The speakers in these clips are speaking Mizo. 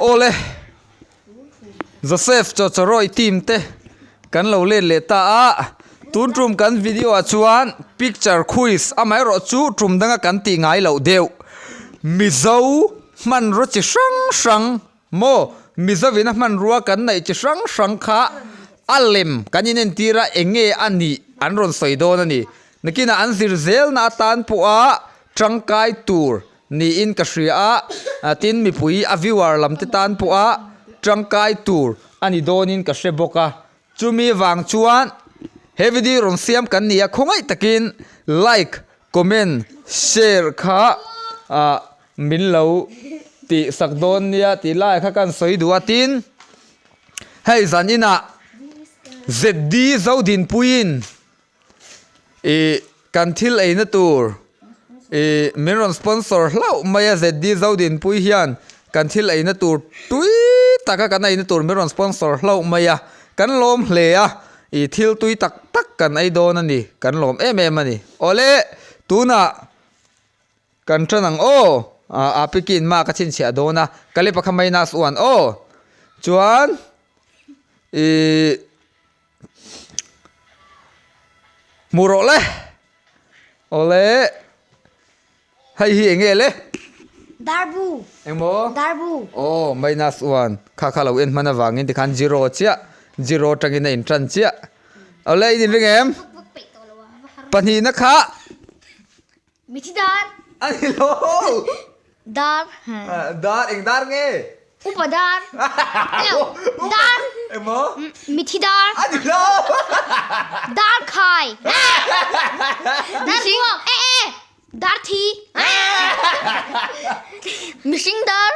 Awle Joseph Chawchawrawi team te kan lo let leh ta a, tun tum kan video ah chuan picture quiz amaherawh chu tum danga kan tih ngai loh deuh Mizo hmanraw chi hrang hrang maw Mizo ina hmanrua kan neih chi hrang hrang kha a lem kan inentir a eng nge a nih an rawn sawi dawn a ni. Nakinah an zir zelna atan pawha tangkai tur niin ka hria a, tin mipui a viewer lam te tan pawha tangkai tur a ni dawnin ka hre bawk a, chumi vang chuan he video rawn siam kan ni a, khawngaih takin like, comment, share kha ah min lo tih sak dawn nia tih lai kha kan sawi duh a, tin hei zan inah ZD Zodinpuiin Ih kan thil eina tur ih min rawn sponsor hlauh mai a ZD Zodinpui hian kan thil eina tur tui taka kan eina tur min rawn sponsor hlauh mai a kan lawm hle a ih thil tui tak tak kan ei dawn a ni kan lawm em em a ni awle tunah kan tan ang aw ah apikin ma ka chhinchhiah dawn a ka le pakha minus one aw chuan ih. Hmu rawh le. Awle. Hei hi enge le? Darbu. Engmaw? Darbu. Aw minus one. Kha kha lo en hman avangin tikhan zero chiah. Zero atangin a in tan chiah. Awle in inring em? Pahnihna kha. Mithi dar. A ni lo. Dar. Dar eng dar nge? Upa dar. Dar. Emaw? Mithi dar. A ni lo. Dar khai. Dar ruak. E e. Dar thi. Mihring dar.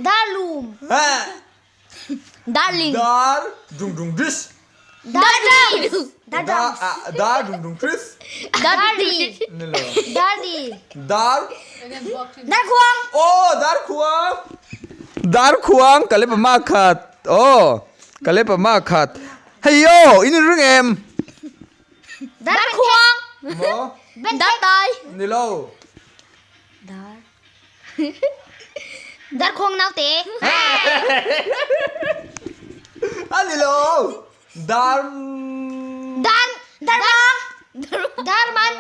Dar lum. Darling. Dar dung dung dris. Darling. Dar dar dung dung tris. Darling. Ni lo. Darling. Dar. Dar khuang. Oh, dar khuang. Dar khuang ka le pa khat. Oh, ka le pa ma khat. Hey yo, in ring em. Dar khuang. Mo. Dar tai. Ni lo. Dar. Darkhuang naute. A ni lo. Dar Dar Darmang. Darman.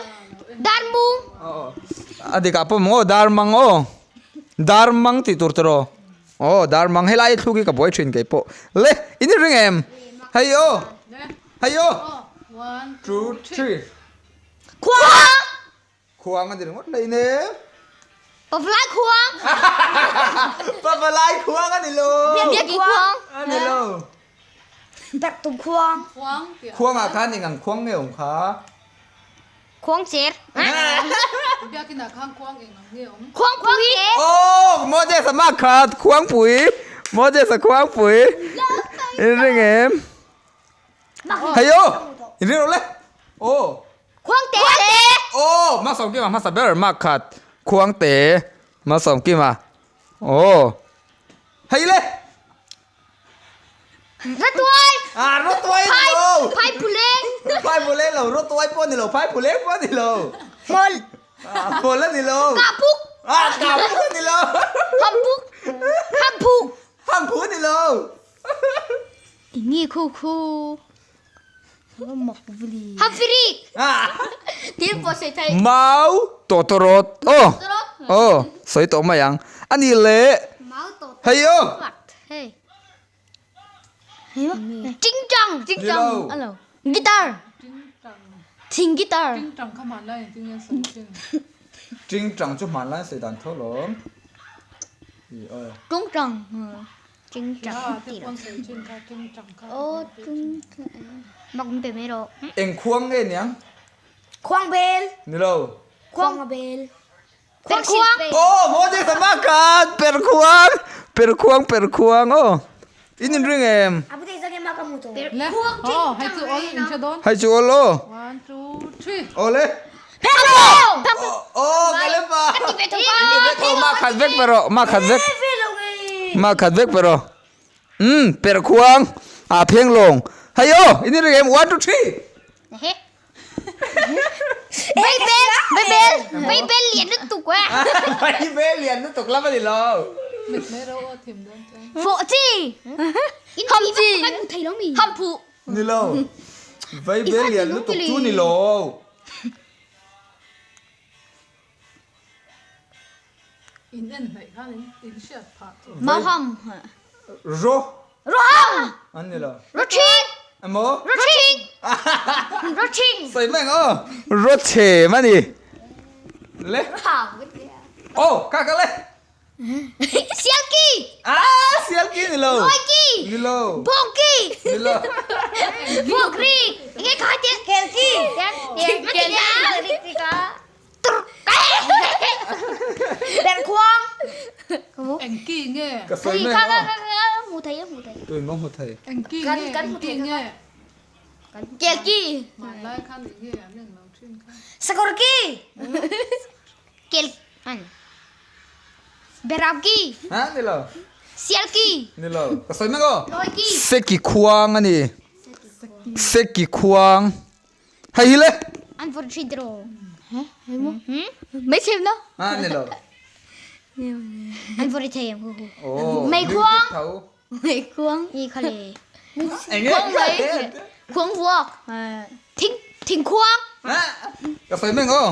Darmung. A dik ah pawh maw Darmang aw. Darmang tih tur tiraw. Aw Darmang helai thluk hi ka buai thin kei pawh. Le in ring em? Hei aw. Hei aw. One, two, three. Khuang. Khuang a ni ringawt hlei ne. Pavalai khuang. Pavalai khuang a ni lo. Biakinn khuang. A ni lo. Berhtum khuang. Khuang ah khan eng ang khuang nge awm kha? Khuang cher. Biakinn ah khan khuang eng ang nge awm? Khuang pui. Oh, Moses a mak khat khuang pui. Moses a khuang pui. In ring em? Hei aw, in ring rawh le. Aw. Khuangte. Aw, Malsawmkima hmasa ber mak khat. Khuangte Malsawmkima. Aw. Hei le. Ratuai. Ah, ratuai ni lo. Phai phuleng. Phai phuleng lo, ratuai pawh ni lo, phai phuleng pawh ni lo. Hmawlh. Ah, hmawlh a ni lo. Kahpuk. Ah, kahpuk a ni lo. Hampuk. Hamphu. Hamphu a ni lo. Ngi khu khu. Hamfirik. Thil pawh sawi thei. Mau tawtawrawt. Aw. Aw, sawi tawh mai ang. A ni le. Mau tawtawrawt. Hei aw. Hei. Ching chang. Ching chang. Alo. Guitar. Thing guitar. Ching chang kha hmanlai in ting en sawi thin. Ching chang chu hmanlai sawi dan tho lawm. Tung chang. Eng khuang nge niang? Khuang bel. Ni lo. Khuang bel. Per khuang. Oh, maw che sama khan per khuang. Per khuang per khuang oh. In in ring em? Abu te zang ma ka mu to. Le. Oh, hai chu ol in che don. Hai chu ol o. 1 2 3. Ole. Oh, kalepa. Oh, ma khat vek pero, ma khat vek. Ma khat vek pero. Um, per khuang. A pheng long. Hai o, in ring em 1 2 3. Bai bel, bai bel, bai bel lian lutuk a. Bai bel lian lutuk lama ni lo. Mit mai ro aw thim dawn chuan. Fawh chi. Ham chi. Ham phuh. Ni lo. Vaibel lian lutuk chu ni lo. In en hnaih khan in in hriat phah chu. Mau ham. Ro. Ro ham. An ni lo. Ro thing. Emaw? Ro thing. Ro thing. Sawi mai ang aw. Ro chhem a ni. Le. Aw kha kha le. Sialki. Ah sialki ni lo. Loiki. Ni lo. Bawngki. Ni lo. Vawkri. Nge kha te. Kelki. Kelki. Berkhuang. Engki nge? Ka sawi mai ang aw. Hmu thei hmu thei. Tui maw hmu thei. Engki nge? Engki nge? Kelki. Hmanlai khan eng nge an eng lo thin kha. Sakurki. Kel an. Berauki. Ha ni lo. Sialki. Ni lo. Ka sawi mai ang aw. Loiki. Seki khuang a ni. Seki khuang. Hei hi le. An vawr thin tiraw. Mai chhem na. Ha ni lo. An vawr thei ang hu hu. Oh. Mei khuang. Mei khuang. Ni kha le. Enge. Khuang mei. Khuang vuak. Thing thing khuang. Ha. Ka sawi mai ang aw.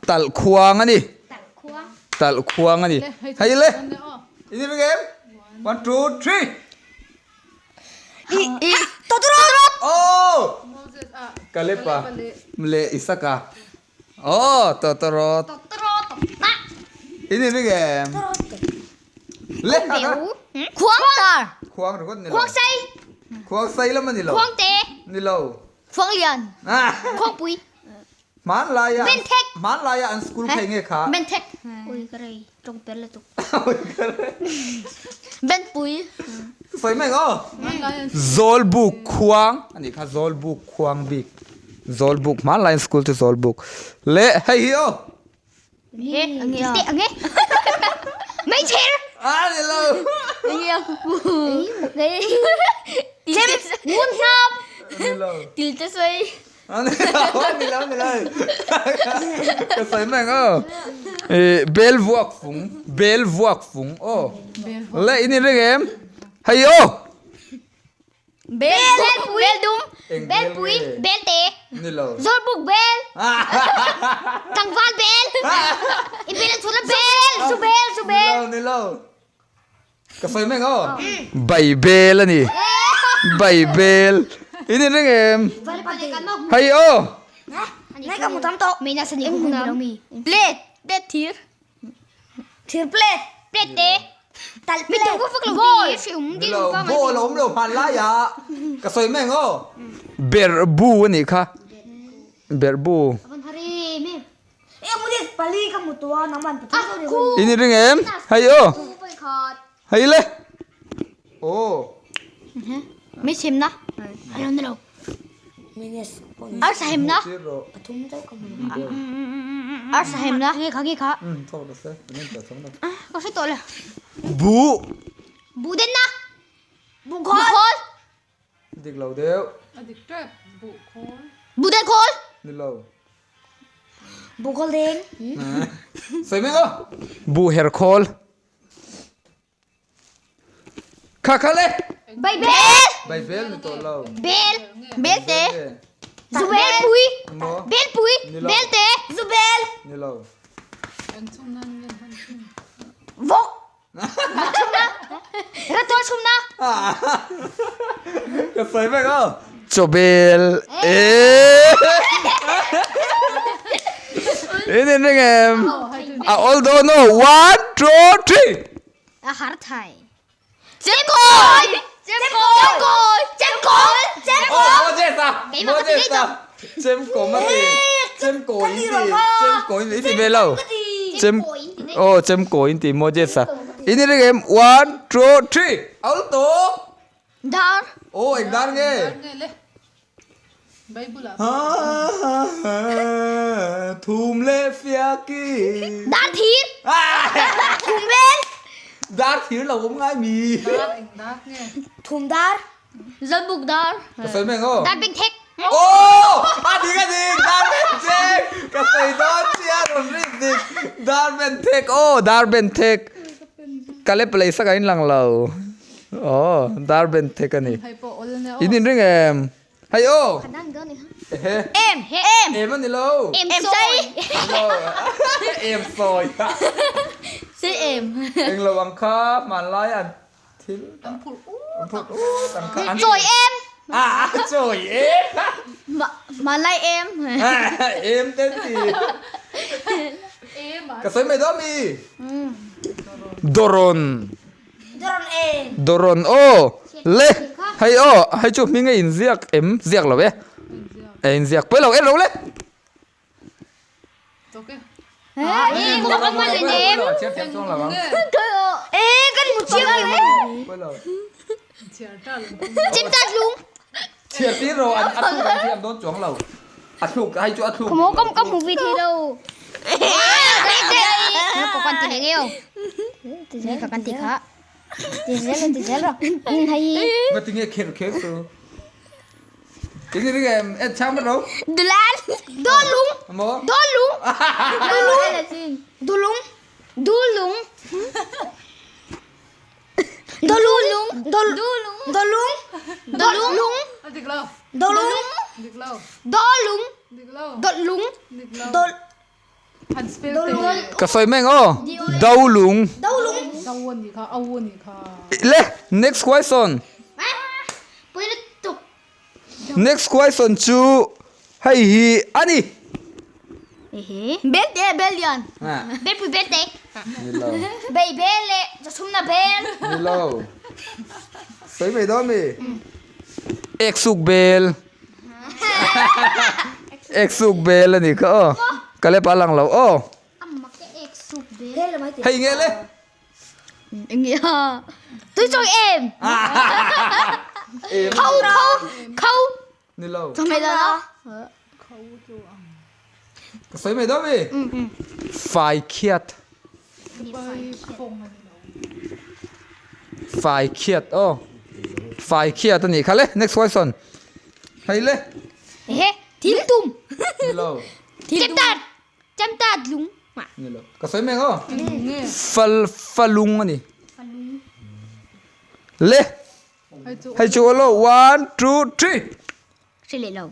Talh khuang a ni. Talh khuang. Talh khuang a ni. Hei hi le. Ini ring em. 1 2 3. Oh! Kalepa le Isaka. Oh, Totoro. Ini ring em. Le Khuang tar. Khuang ringawt ni lo. Khuang sei. Khuang sei lam a ni lo. Khuang te. Ni lo. Khuang lian. Khuang pui. Hmanlaia Benthek. Hmanlaia an school phei nge kha. Benthek. Ui ka rei tawng per lutuk. Benpui. Sawi mai ang aw. Zawlbuk khuang a nih kha Zawlbuk khuang bik. Zawlbuk hmanlaiin school chu Zawlbuk. Le hei hi aw. He te ang e. Meichher. A ni lo. Chem ngun hnap. Ni lo. Til te sawi. Ni lo ni lo ka sawi mai ang aw ih bel vuak fung bel vuak fung aw le in inring em hei aw bel bel dum bel pui bel te ni lo zawlbuk bel tlangval bel in bel an chhun a bel su bel su bel ni lo ni lo Ka sawi mai ang aw. Baibel a ni. Baibel. In inring em? Hei aw. Plate. Plate thir. Thir plate. Plate te. Ball. Ni lo, ball a awm lo hman lai ah. Ka sawi mai ang aw. Berhbu a nih kha. Berhbu. In i ring em? Hei aw. Hei le. Aw. Bu. Dik lo deuh. A dik tep. Buh khawl. Buh den khawl. Ni lo. Buh khawl deng. Sawi mek aw. Buh her khawl. Kha kha le. Bai bel. Bai bel ni tawh lo. Bel. Bel te. Zu bel pui. Bel pui. Bel te. Zu bel. Ni lo. Eng chung nan nge hman thin. Vawk. Ra tual chhum na. Ka sawi vek aw. Chawbel e. In in ring em. A all dawn aw. One, two, three. A har thai. Chemkawi! Chemkawi! Chemkawi! Oh, Moses a! Moses a! Chemkaw ma ti. Chemkaw in ti. Chemkaw in ti ve lo. Chem Oh, chemkaw in ti Moses a. In ring em. One, two, three. Aul to. Dar. Oh, eng dar nge? Dar nge le. Bible ah. Ha ha ha. Thum le fiaki. Dar thir. Thum bel. Dar thir lo awm ngai mi. Dar eng dar nge? Thum dar. Zawlbuk dar. Ka sawi mai ang aw. Dar bengthek. Aw! A dik a dik! Dar bengthek! Ka sawi dawn chiah rawn rin dik. Dar bengthek aw! Dar bengthek. Caleb lei sak a inlang lo. Aw, dar ben thek a ni. In inring em? Hei aw! Ehe. Em! Em! Em a ni lo. Em sawi! Em sawi. Sei em. Englo ang kha hmanlai an thil an phurh ut ang kha. Chawi em! Ah, chawi em! Hmanlai em. Em te ti. Ka sawi mai dawn mi? Doron. Doron em. Doron aw. Le hei aw hei chu hming a inziak em ziak lo e. A inziak pawi lo en lo le. Ka sawi meng aw Dolung Le next question Next question chu hei hi a ni. Bel te bel lian. Bel pui bel te. Ni lo. Bei bel le chawchhum na bel. Ni lo. Sawi mai dawn mi? Ek suk bel. Ek suk bel a ni kha aw. Ka lep a lang lo aw. Hei nge le. Tui chawi em. Kho kho kho. Ni lo. Chawi mai lo. Ka sawi mai dawn mi? Fai khiat. Fai khiat aw. Fai khiat a nih kha le. Next question. Hei le. Ehe, thil tum. Ni lo. Chemtat. Chemtat lung. Ni lo. Ka sawi mek aw. Fal falung a ni. Le. Hei chu aw lo. One, two, three. Hre leh lo.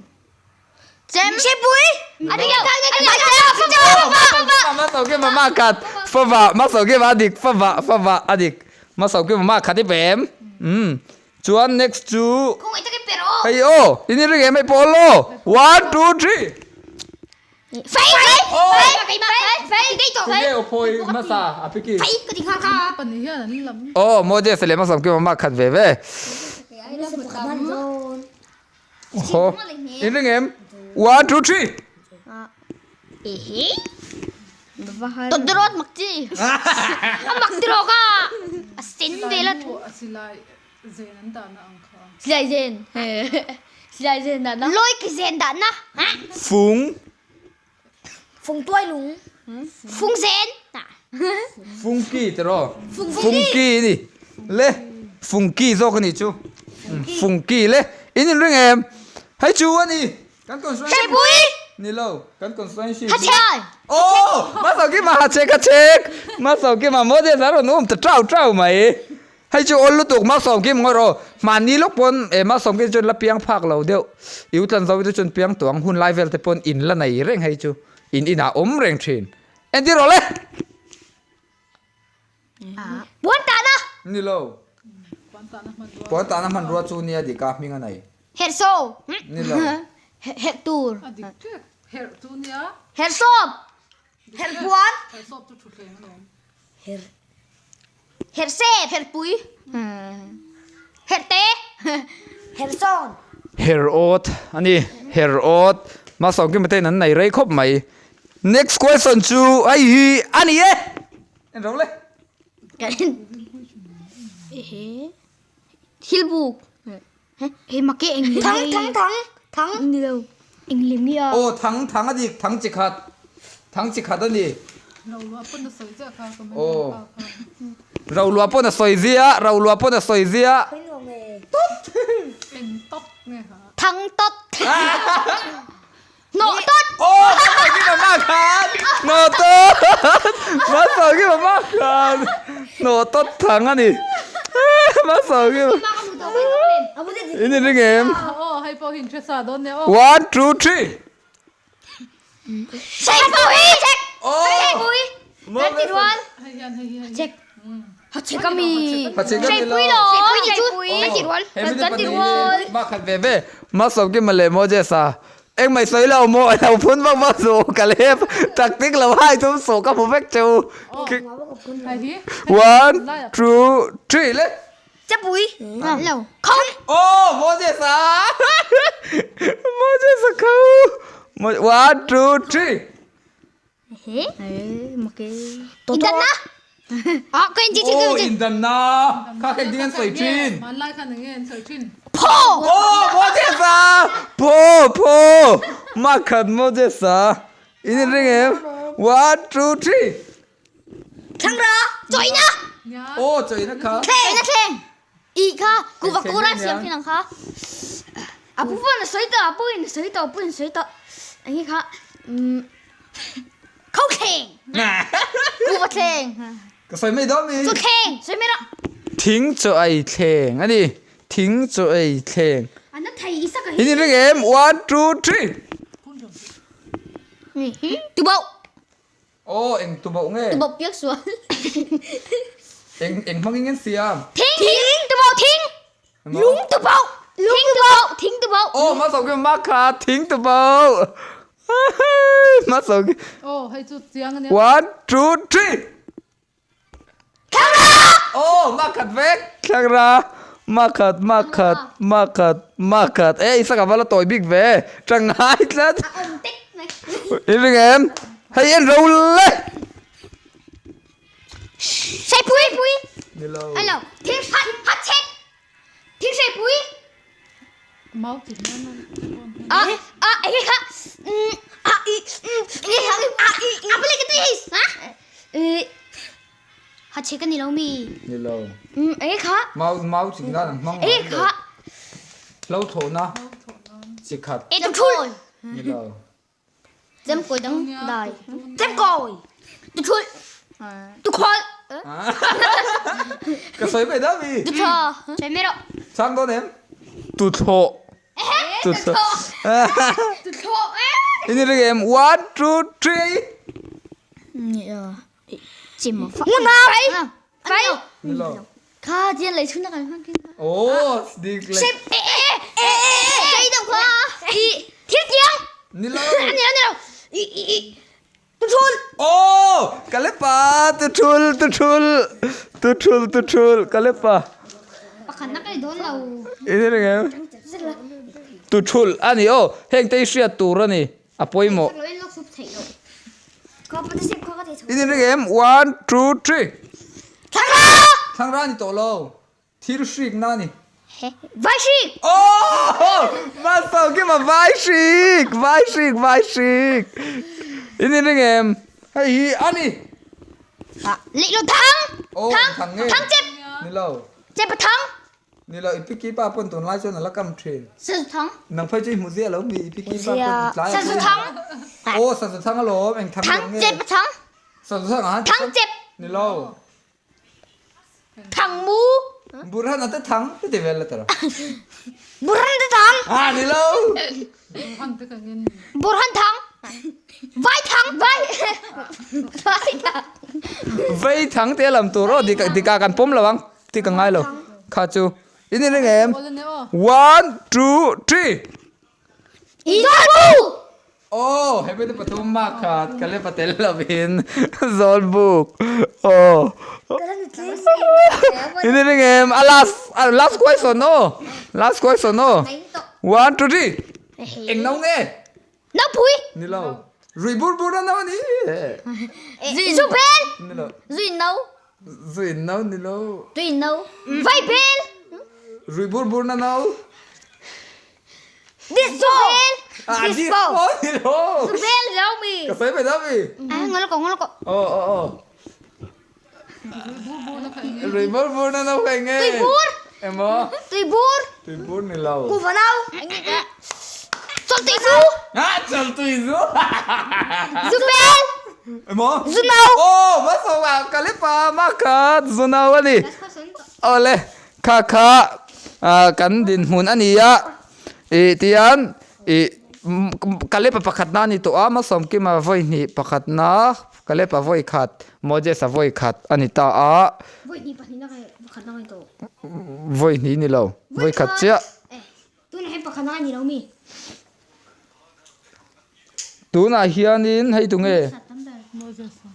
Chem. Hrepui. A dik lo. Masauke mama khat fava masauke ma dik fava fava a dik masauke mama khat i pem um chuan next chu hei aw in ring em hei pawh lo 1 2 3 Fei fei fei fei Tinge aw phawi hmasa a piki fei ka ti nghal kha aw Moses leh masauke mama khat ve ve Aw in ring em 1 2 3 Ehe Tawdrawt mak chi a mak tiraw ka a sen vel a Silai zen an dahna ang kha. Silai zen Silai zen dahna Lawi ki zen dahna Fung Fung tuai lung Fung zen Fungki tiraw Fungki ni le Fungki zawk a nih chu Fungki le in inring em hei chu a ni kan constituency Hrepui ni lo kan constituency Ha chek Aw Masawkima ha chek ha chek Masawkima Moses a rawn um ta tau tau mai Hei chu awl lutuk Malsawmkim ngawi rawh mahni lawk pawn eh Malsawmkim chuan la piang phak lo deuh i u tlan zo te chuan piang tuang hun lai vel te pawn in la nei reng hei chu in inah awm reng thin entir rawh le. Puan tahna. Ni lo. Puan tahna hmanrua chu nia dika hming a nei. Herhsaw. Ni lo. Herh tur. A dik ṭek. Herh chu nia. Herhsawp. Herhpuan. Herhsawp chu thutthleng alawm. Herh. Herhsep. Herhpui. Herhte. Herhsawn. Herhawt a ni. Herhawt. Malsawmkima te in an nei rei khawp mai. Next question chu hei hi a ni e. En ro le. Thilbuk. Thang thang thang thang ni lo englim hi a. Aw thang thang a dik thang chi khat thang chi khat a ni. Roluah pawn a sawi ziah kha comment Aw pa kha. Roluah pawn a sawi ziah roluah pawn a sawi ziah. Eng tawp nge ha. Thang tawt. Nawh tawt. Aw Malsawmkima mah khan nawh tawt Malsawmkima mah khan. Hnawh tawt thang a ni. Malsawmkima. In inring em? One, two, three. Malsawmkima leh Moses-a Engmah i sawi lo maw? I lo phun vak vak suh ka lep taktik lo hai tum suh ka hmu vek che u. One, two, three le. Chapui lo khong. Oh Moses a Moses a kho. One, two, three. Indanna. Ah, ka inchi chi Oh, indanna. Kha kek ding an sawi thin. Hmanlai khan enge an sawi thin. Pho. Oh, Moses a. Pho, pho. Makhat Moses a. In in ring em? One, two, three. Thlangra. Chawina. Oh, chawina kha. Thleng. Thleng. I kha kuva kura siam thin ang kha. A pu pawn a sawi tawh, a pu in a sawi tawh, a pu in a sawi tawh. Eng hi kha umm kho thleng. Kuva thleng. Ka sawi mai dawn mi. Chu thleng, sawi mai rawh. Thing chaw ei thleng a ni. Thing chaw ei thleng. An a thei i sak a hi. In ring em? One, two, three. Tubauh. Aw eng tubauh nge? Tubauh piak sual. Eng eng hmangin nge siam? Thing! Thing! Tubauh thing! Lung tubauh! Lung tubauh! Thing tubauh! Aw hmasa khi ma kha thing tubauh. Hmasa khi. Aw hei chu chiang ania. One, two, three. Thlangra! Aw ma khat vek. Thlangra ma khat ma khat ma khat ma khat. E i saka vala tawi bik ve. Tangai tlat. A awm tek mai. I ring em? Hei en ro le. Seipui! Pui! Ni lo. Hello. Thing hat hat chek. Thing seipui. Mau chi nan A a enge kha a i enge kha a i a pali ka ti ha? E hat chek ani lo mi. Ni lo. Enge kha? Mau mau chi nan ang hmang. Enge kha? Lo tho na. Chi khat. E tu thul. Ni lo. Chem kawi dang dai. Chem kawi. Tu thul. Tu khol. Ka sawi mai da mi. Tu tho. Sawi mai rawh. Chang dawn em? Tu tho. Tu tho. Tu tho. Ini ring em? One, two, three. Ngun hau. Fai. Ni lo. Kha jian lei chhun na kan hmang kin kha. Oh, dik le. Sep e e e e e sei dong kha. I thil tiang. Ni lo. Ani lo ni lo. I i i tu thul. Oh, kalepa tu thul tu thul tu thul tu thul kalepa. Pakhat na kai dawn lo. Ini ring em? Tu thul ani oh, heng te i hriat tur ani. A pawimawh. In ring em? One, two, three. Thlangra ni tawh lo. Thil hrik na ni. Vai hrik! Oh! Masau kima vai hrik! Vai hrik, vai hrik. In ring em? Hei hi a ni. Leh lo thang! Oh, thang nge? Thang chep! Ni lo. Chep a thang! Ni lo, i piki pa pawn tunlai chuan a la kam thin. Sazu thang. Nang phei chu i hmu zia lo mi, i piki pa pawn tlai a Sazu thang. Aw, sazu thang alawm, eng thang Thang nge? chep a thang. Sazu thang ah. Thang chep. Ni lo. Thang mu. Burhan a te thang te ti vel la tara. Burhan te thang. Ah, ni lo. Burhan te ka ngen. Burhan thang. Vai thang. Vai. Vai thang. Vai thang te lam tur aw, dika dika kan pawm lo ang. Ti ka ngai lo. Kha chu. In in em? One, two, three. Zawlbuk! Oh, hemi te pathum ma khat ka le patel lovin Zawlbuk. Oh. In in em? A last, a last question oh. Last question oh. One, two, three. Eng nau nge? Nau pui. Ni lo. Rui bur bur a nau ni. Zu bel. Ni lo. Zui nau. Zui nau ni lo. Tui nau. Vai bel. Rui bur bur na nau. Dispo. Ah, dispo ni lo. Zu bel lo mi. Ka sawi mai da mi. Ah, ngol ko ngol ko. Oh oh oh. Rui bur bur na nau kai nge. Tui bur. Emaw. Tui bur. Tui bur ni lo. Ku va nau. Chol tui zu. Ah, chol tui zu. Zu bel. Emaw? Zunau! Aw, hmasawmah Kalepa Makhat Zunau a ni. Awle, kha kha kan dinhmun a ni a. Ih tihian ih Kalepa pakhatna a ni tawh a, Hmasawmkima vawi hnih pakhatna, Kalepa vawi khat, Moses-a vawi khat a ni ta a. Vawi hnih pahnihna ka pakhatna ka ni tawh. Vawi hnih ni lo, vawi khat chiah. Tunah hian pakhatna ka ni lo mi? Tunah hianin hei tunge?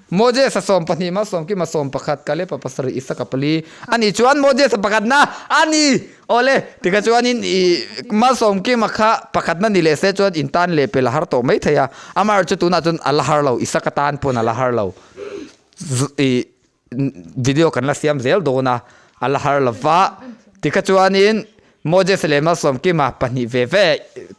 Moses-a 12 Malsawmkima 11 Kaleba pasarih Isaka pali a nih chuan Moses-a pakhatna a ni! Awle, tikha chuanin ih Malsawmkima kha pakhatna ni leh se chuan in tan leh pel a har tawh mai thei a, amaherawhchu tunah chuan a la har lo, Isaka tan pawn a la har lo. Ih video kan la siam zel dawn a, a la har lo va. Tikha chuanin Moses leh Malsawmkima pahnih ve ve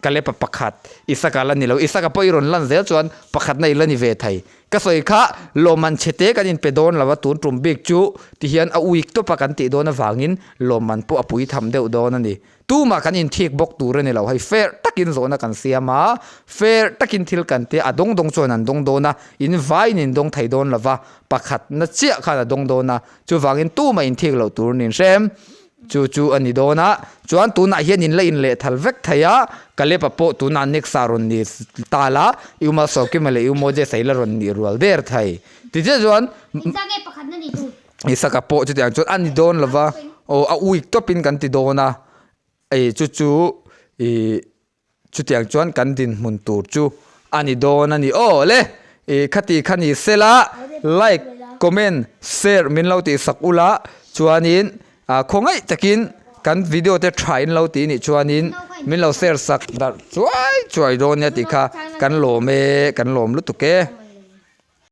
Kalepa pakhat Isaka la ni lo. Isaka pawh i rawn lan zel chuan pakhatna i la ni ve thei. Ka sawi kha lawmman chhete kan inpe dawn lo a, tun tum bik chu tihian a uik tawp a kan tih dawn avangin lawmman pawh a pui tham deuh dawn a ni. Tumah kan inthik bawk tur a ni lo, hei fair takin zawhna kan siam a, fair takin thil kan tia, a dawng dawng chuan an dawng dawn a, in vaiin in dawng thei dawn lo va, pakhatna chiah khan a dawng dawn a, chuvangin tumah inthik loh tur nin hrem chu chu a ni dawn a, chuan tunah hian in la inlehthal vek thei a, Kalepa pawh tunah next ah rawn ni ta la, U Malsawmkima leh U Moses-a i la rawn nih rual der thei, tichiah chuan. Engzah nge pakhatna ni tur? Isaka pawh chutiang chuan a ni dawn lo va, aw a uik tawpin kan ti dawn a, ei chu chu ih chutiang chuan kan dinhmun tur chu a ni dawn a ni. Aw le, ih khati kha ni sela like, comment, share min lo tihsak ula chuanin ah khawngaih takin kan video te tha in lo tih nih chuanin min lo share sak darh chuai chuai dawn nia tih kha kan lawm e, kan lawm lutuk e.